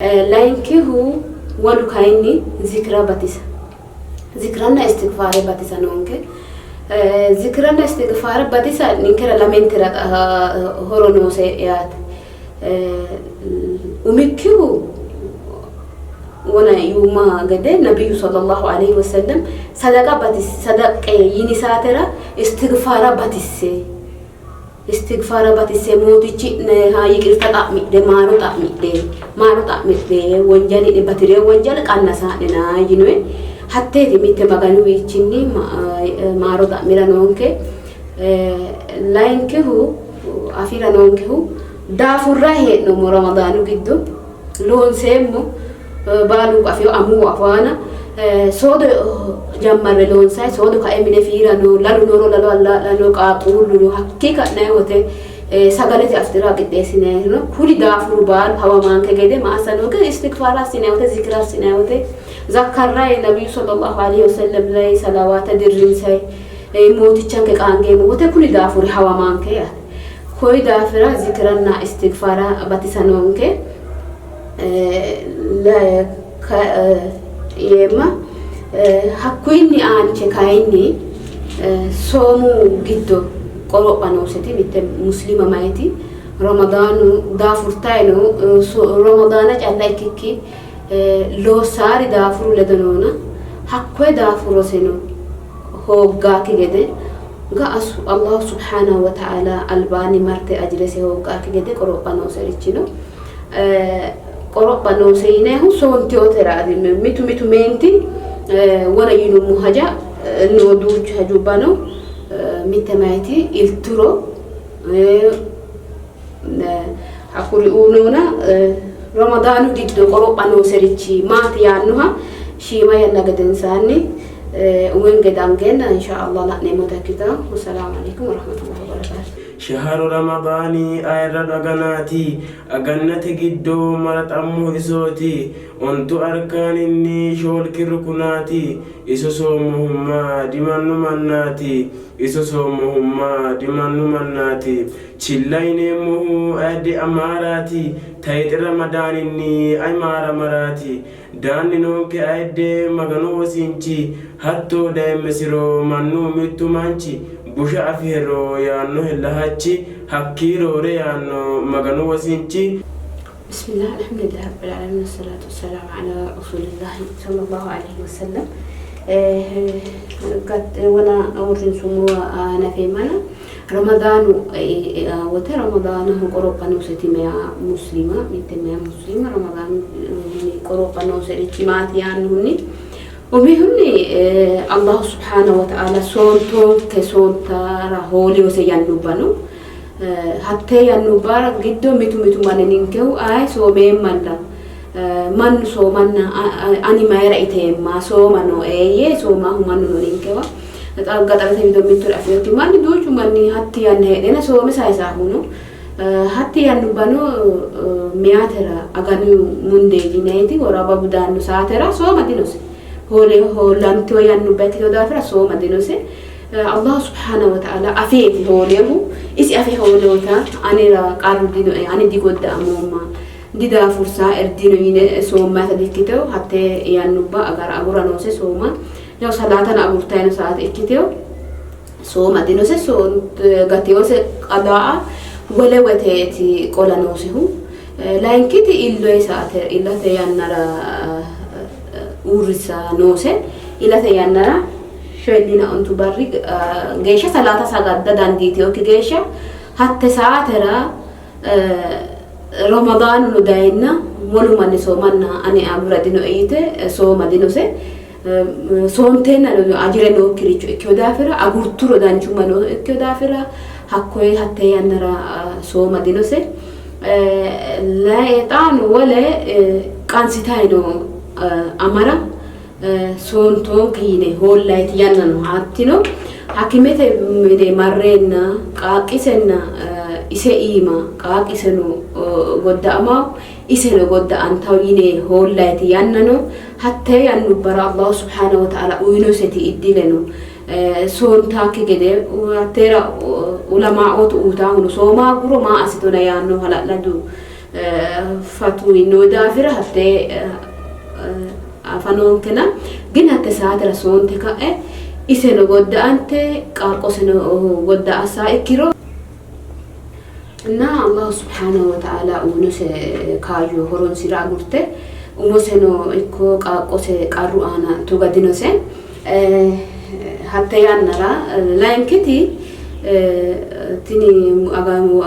Layinkihu wolu kayinni zikira batisa. Zikiranna istigfaare batisa noonke. Zikiranna istigfaare batisa ninkera lamentera horo noose yaate. Umikkihu wona yuumma gede nabiyyu sallallahu alaihi wasallam sadaqa batis sadaqqe yini saatera istigfaara batisse Istigfaara batisse Mootichi'neha yiqirta xa'midhe, maaro xa'midhe, maaro xa'midhe, wonjali'ne bati'rino wonjal qannasa'nena yinoe. Hatteeti mitte Maganuwiichinni maaro xa'mira noonke. Layinkihu afi'ra noonkehu daafurrayi hee'noommo Ramadaanu giddo loonseemmo baalunku afino amuwu afaana soodo jammarre loonsayi soodo kae mine fiira no lalu nooro lalo allaa'la no qaaqquullu no hakkii ka'nayi wote sagalete aftira qixxeessinayi no kuni daafuru baalu hawamaanke gede ma assa noonke istigfaara assinayi wote zikira assinayi wote zakkarrayi nabiyyu sallallahu alaihi wasallam lay salawaata dirrinsayi mootichanke qaangeemmo wote kuni daafuri hawamaanke yaate koyi daafira zikiranna istigfaara batisa noonke. Yeemma. Hakkuyinni aanche kayinni soomu giddo qoropha nooseti mitte muslima mayiti Ramadaanu daafurtayi no Ramadaana calla ikkikki loossaari daafuru ledo noona hakkoye daafuroseno hooggaakki gede ga'a Allahu subhaanahu wa ta'aala albaanni marte ajirese hooggaakki gede qoropha nooserichi no. Qoropha noose yinannihu soontewoteraati. Mitu mitu meenti wona yinummo haja noo duuchu hajubba no. Mitte meyaati ilturo hakkuri noona Ramadaanu giddo qoropha nooserichi maati yaannoha shiima yanna gedensaanni uminke dangeenna insha Allah la'neemmota ikkitanno. Wassalaamu alaikum warahmatullahi wabarakatuh. Shahru Ramadaani ayirrado aganaati. Agannate giddo maraxammohu isooti. Ontu arkaaninni shoolki rukunaati. Iso soommohumma dimannu mannaati. Iso soommohumma dimannu mannaati. Chilla yineemmohu ayidde amaaraati. Tayxe Ramadaaninni ay maaramaraati. Daanni noonke ayidde Maganu wosinchi, hatto dayemmesiro mannu mittu manchi busha afihero yaannohe lahachi, hakkii roore yaanno Maganu wosinchi. Bismillah alhamdulillah rabbil alamin wassalatu wassalamu ala rasulillahi sallallahu alaihi wasallam wona uurrinsummowa hanafeemmana Ramadaanu wote Ramadaanaho qoropha nooseti meya muslima mitte meya muslima Ramadaanu qoropha nooserichi maati yaannohunni umihunni Allahu subhaanahu wa ta'aala soontoonke soontara hooliyose yannubba no. Hattee yannubbara giddo mitu mitu manni ninkehu ayi soomeemmalla mannu soomanna ani mayira iteemma sooma nooe yee soomaahu mannu no ninkewa. Gaxarete wido mittore afinokki manni duuchu manni hatti yanna heedheenna soome sayisaahu no. Hatti yannubbano meyaatera aganu mundee yinayiti woro ababu daanno saatera sooma dinose. Hoole hoolantino yannubba ikkitino daafira sooma dinose. Allahu subhaanahu wa ta'aala afeeti hoolehu. Isi afe hoolewota anera qarru dinoe, ani digodda'amoomma, didaafursaa erdino yine soommayita dikkitino. Hatte yannubba agara agura noose sooma. Yaw salaatano agurtayino saate ikkitino. Sooma dinose, gatewose qadaa wole woteeti qola noosehu. Layinkiti illoyi saate ilate yannara uurrisa noose. Ilate yannara shoyillina ontu barri geeshsha salaata sagadda dandiitinokki geeshsha hatte saatera Ramadaanuno dayeenna wolu manni soomanna ane agura dinoe yite sooma dinose. Soonteennano ajire nookkiricho ikkino daafira agurturo danchumma noo ikkino daafira hakkoye hatte yannara sooma dinose. Xaano wole qansitayi noo amara soontoonke yine hoollayti yanna no. Hattino hakimete mine marreenna qaaqqisenna ise iima qaaqqiseno godda'amawo iseno godda'antawo yine hoollayti yanna no. Hattee yannubbara Allahu subhaanahu wa ta'aala uyinoseti iddile no. Soontaakki gede hatteera ulamaa'ootu uyitaahuno sooma aguro maa assitona yaanno hala'ladu Fatwi noo daafira hattee afa noonkena gin hatte saatera soonte ka'e iseno godda'ante qaaqqoseno godda'a assaa ikkiro እና አላሁ ስብሓነሁ ወተዓላ uyinose kaayyo horonsira agurte umoseno ikko qaaqqose qarru aana tuga dinose. Hatte yannara layinkiti tini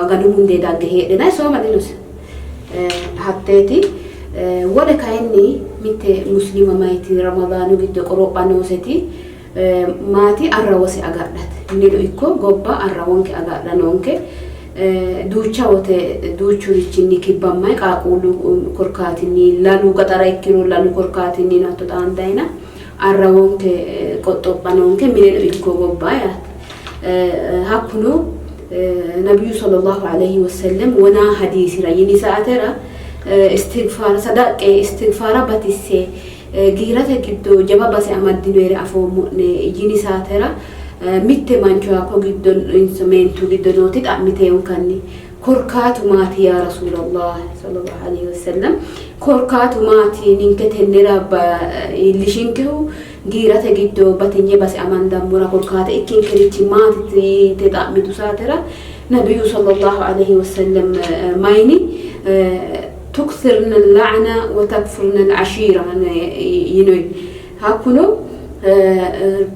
aganu mundee dagge heedhena sooma dinose hatteeti. Wole kayinni mitte muslima mayiti Ramadaanu giddo qoropha nooseti maati arrawose agadhate. Mineno ikko gobba arrawonke agadha noonke. Duucha wote duuchurichinni kibbammayi qaaqquullu korkaatinni lalu gaxara ikkiro lalu korkaatinni hatto xaandayina arrawonke qoxxopha noonke mineno ikko gobba yaate. Hakkuno nabiyyu sallallahu alayhi wasallam wonaa hadiisira yini saatera istigfaara sadaqqe istigfaara batisse giirate giddo jawa base amaddinoere afoommo'ne yini saatera mitte mancho hakko giddo insa meentu giddo nooti xa'miteunkanni korkaatu maati yaa rasuulallah sallallahu alayhi wasallam korkaatu maati ninke tennera iillishinkehu giirate giddo batinye base amandammora korkaata ikkinkerichi maati yite xa'mitu saatera nabiyyu sallallahu alayhi wasallam mayini tukthirna al-la'na wa takfurna al-ashira yinoy hakkuno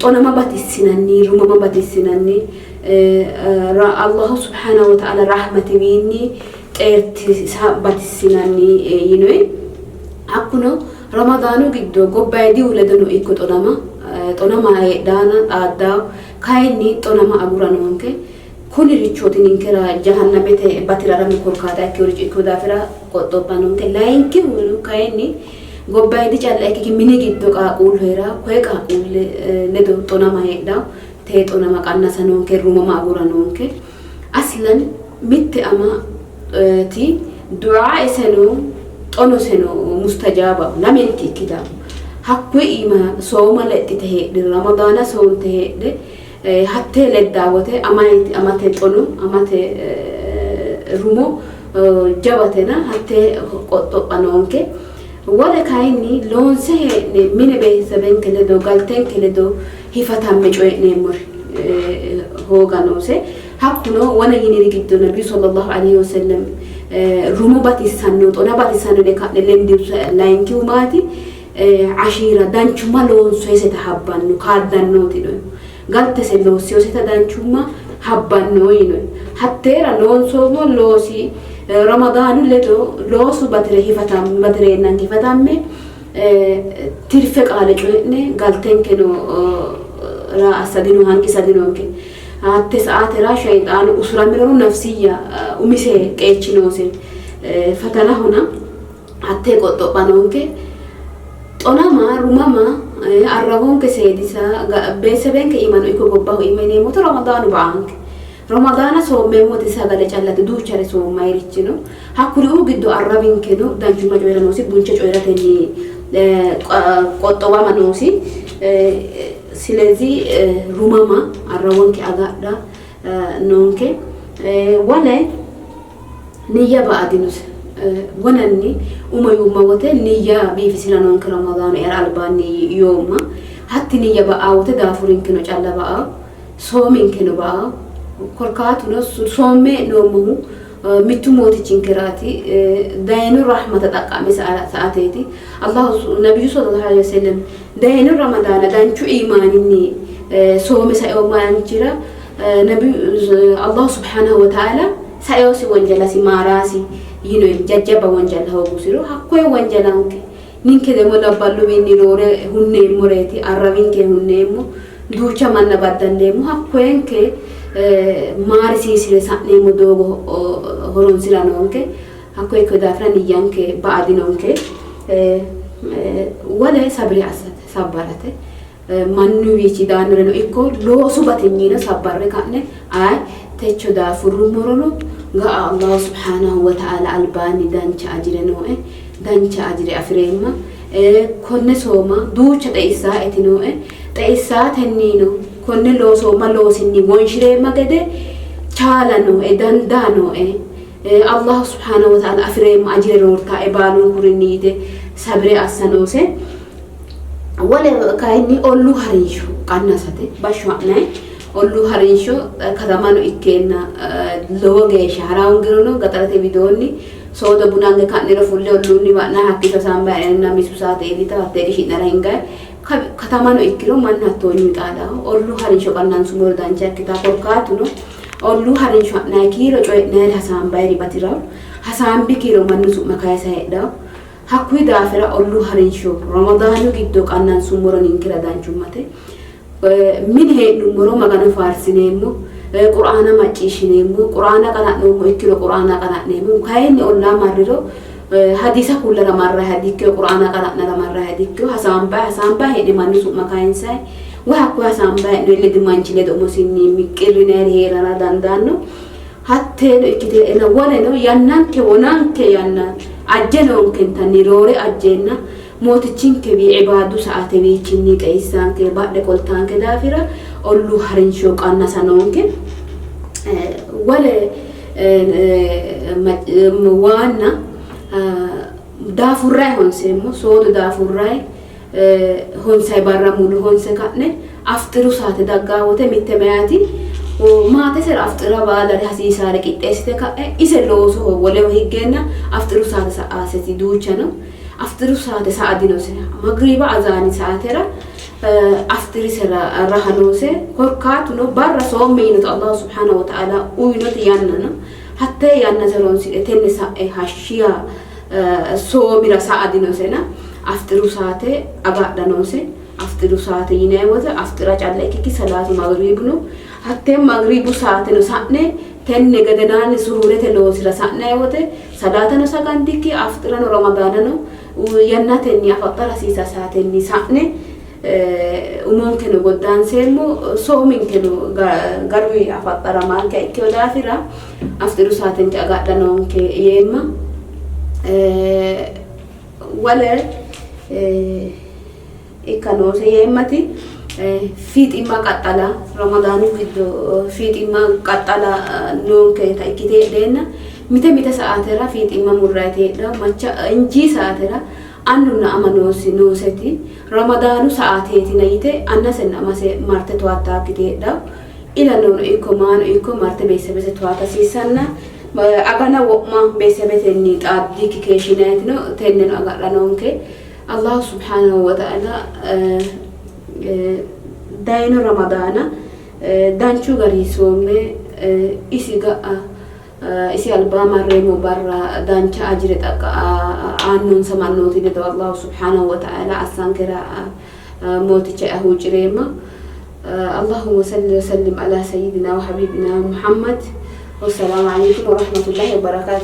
xonama batissinanni rumama batissinanni Allahu subhanahu wa ta'ala rahmatiwiinni xeertisa batissinanni yinoy hakkuno Ramadaanu giddo gobbayidihu ledono ikko xonama xonama heedhaana xaaddawo kayinni xonama agura noonke. Kunirichooti ninkera jahannamete batirara korkaata ikkeworicho ikkeo daafira qoxxopha noonke. Layinkihu kayinni gobbayidi calla ikkikki mini giddo qaaqquullu heeraa koye qaaqquulle ledo xonama heedhawo tee xonama qannasa noonke rumama agura noonke. Aslan mitte ama ti du'a iseno xonoseno mustajaaba lamenti ikkitawo hakkuyi iima sooma lexxite heedhe Ramadaana soonte heedhe hattee leddaa wote amate xono amate rumo jawatena hattee qoxxopha noonke. Wole kayinni loonse hee'ne mine beetesebenke ledo galtenke ledo hifatamme coyi'neemmori hooga noose. Hakkuno wona yiniri giddo nabiyyu sallallahu alayhi wasallam rumo batissanno xona batissanno yine ka'ne lendihu layinkihu maati ashiira danchumma loonsoyiseta habbanno kaaddannooti no galtese loossiyoseta danchumma habbanno yino. Hatteera loonsoommo loosi Ramadaanu ledo loosu batire batireennanke hifatamme tirfe qaale coyi'ne galtenkeno raa assa dino hanqisa dinonke. Hatte saatera shayixaanu usuramirono nafsiyya umise qeechi noose fatanahona hattee qoxxopha noonke. Xonama rumama arrawonke seedisa beesebenke iimano ikko gobbaho iima yineemmote Ramadaanu ba''anke. Ramadaana soommeemmoti sagale callate duuchare soommayirichi no. Hakkuriuu giddo arrawinkeno danchumma coyi'ra noosi, bunche coyi'ratenni qoxxowama noosi. Silezi rumama arrawonke agadha noonke. Wole niyya ba'a dinose. Wonanni umo yuumma wote niyya biifisira noonke Ramadaanu eara albaanni yoomma. Hatti niyya ba'aa wote daafurinkeno calla ba'aa. Soominkeno ba''a. Korkaatuno soomme hee'noommohu mittu mootichinkeraati. Dayino rahmata xaqqa'me sa''ateeti. Allahu Nabiyyu sallallahu aleyhi wasallam dayino Ramadaana danchu iimaaninni soome saino manchira Allahu subhaanahu wa ta'aala sainosi wonjalasi maarasi yino. Jajjabba wonjalla hoogusiro hakkoye wonjalanke Ninke demo labballuwiinni roore hunneemmoreeti, arrawinke hunneemmo, duucha manna baddalleemmo, hakkoyenke maarisiisi're sa'neemmo doogo horoonsi'ra noonke. Hakko ikkino daafira niyyanke ba'a dinonke. Wole sabiri assate, sabbarate. Mannuwiichi daannoreno ikko loosu batinyino sabbarre ka'ne ayi techo daafurrummorono ga'a Allahu subhaanahu wa ta'aala albaanni dancha ajire nooe, dancha ajire afi'reemma. Konne sooma duucha xeisaaeti nooe, xeisaatennino konne loosoomma loosinni wonshireemma gede chaala nooe, dandaa nooe. Allahu subhaanahu wa ta'aala afi'reemma ajire roortaae baalunkurinni yite sabire assa noose. Wole kayinni olluu harinsho qannasate bashsho ha'nayi olluu harinsho katamano ikkeenna lowo geeshsha hara hoongirono gaxarete widoonni soodo buna ange ka'niro fulle olluunniwa ha'nayi hakkiicho hasaambayi hee'nenna misu saate iillita hattee qishi'nara hingayi katamano ikkiro mannu hattoonni xaadaho olluu harinsho qannansummoro dancha ikkitaa korkaatuno olluu harinsho ha'nayi kiiro coyi'nayiri hasaambayiri batirawo hasaambi kiiro mannu su'ma kayisa heedhawo Hakkuyi daafira olluu harinsho Ramadaanu giddo qannansummoro ninkera danchummate. Mine hee'nummoro Magano faarsineemmo, Qur'aana macciishshineemmo, Qur'aana qara'noommo ikkiro Qur'aana qara'neemmo. Kayinni ollaa marriro hadiisa kullara marrayiha dikkino, Qur'aana qara'nara marrayiha dikkino. Hasaambayi hasaambayi hee'ne mannu su'ma kayinsayi woyi hakkuyi hasaambayi hee'noyi ledi manchi ledo umusinni miqqirrinayiri hee'rara dandaanno. Hatteeno ikkite heedheenna woleno yannanke wonanke yanna ajje noonkentanni roore ajjeenna Mootichinkewi ibaadu sa'aatewiichinni xeissanke badhe qoltaanke daafira olluu harinsho qannasa noonke. Wole waanna daafurrayi honseemmo, soodo daafurrayi honsayi barra mulu honse ka'ne afxiru saate daggaa wote mitte meyaati maatesera afxira baalare hasiisaare qixxeessite ka'e ise loosoho woleho higgeenna afxiru saate sa'aaseti duucha no. Afxiru saate sa'a dinose. Magriiba azaani saatera afxirisera raha noose. Korkaatuno barra soomme yinota Allahu subhaanahu wa ta'aala uyinoti yanna no. Hattee yannase horonsidhe tenne sa'e hashshiya soomira sa'a dinosena afxiru saate agadha noose. Afxiru saate yinanni wote afxira calla ikkikki salaatu magriibuno hattee magriibu saateno sa'ne tenne gedenaanni suhuurete loosira sa'nanni wote salaatano sagandikki afxirano ramadaanano yannatenni afaxxara hasiisa saatenni sa'ne umonkeno goddaanseemmo soominkeno garuyi afaxxaramanke ikkino daafira afxiru saatenke agadha noonke yeemma. Wole ikka noose yeemmati fiiximma qaxxala Ramadaanu giddo fiiximma qaxxala noonketa ikkite heedheenna mite mite sa'aatera fiiximma murrayiti heedhanno macha injii sa'aatera annunna ama noosi nooseti Ramadaanu sa'aateetina yite annasenna amase marte towaattaakkiti heedhanno. Ilanono ikko maano ikko marte beessebese towaata hasiissanna agana wo'ma beessebetenni xaaddikki keeshshinayitino tenneno agadha noonke. Allahu subhaanahu wa ta'ala dayino Ramadaana danchu garinni soomme isi ga'a isi albaa marreemmo barra dancha ajire xaqqa aannonsa mannooti ledo Allahu subhaanahu wa ta'ala assankera mooticha'ya huucci'reemma. Allahumma salli wa sallim ala sayyidina wa habibina Muhammad. Wassalaamu alaikum wa rahmatullahi wa barakaatuh.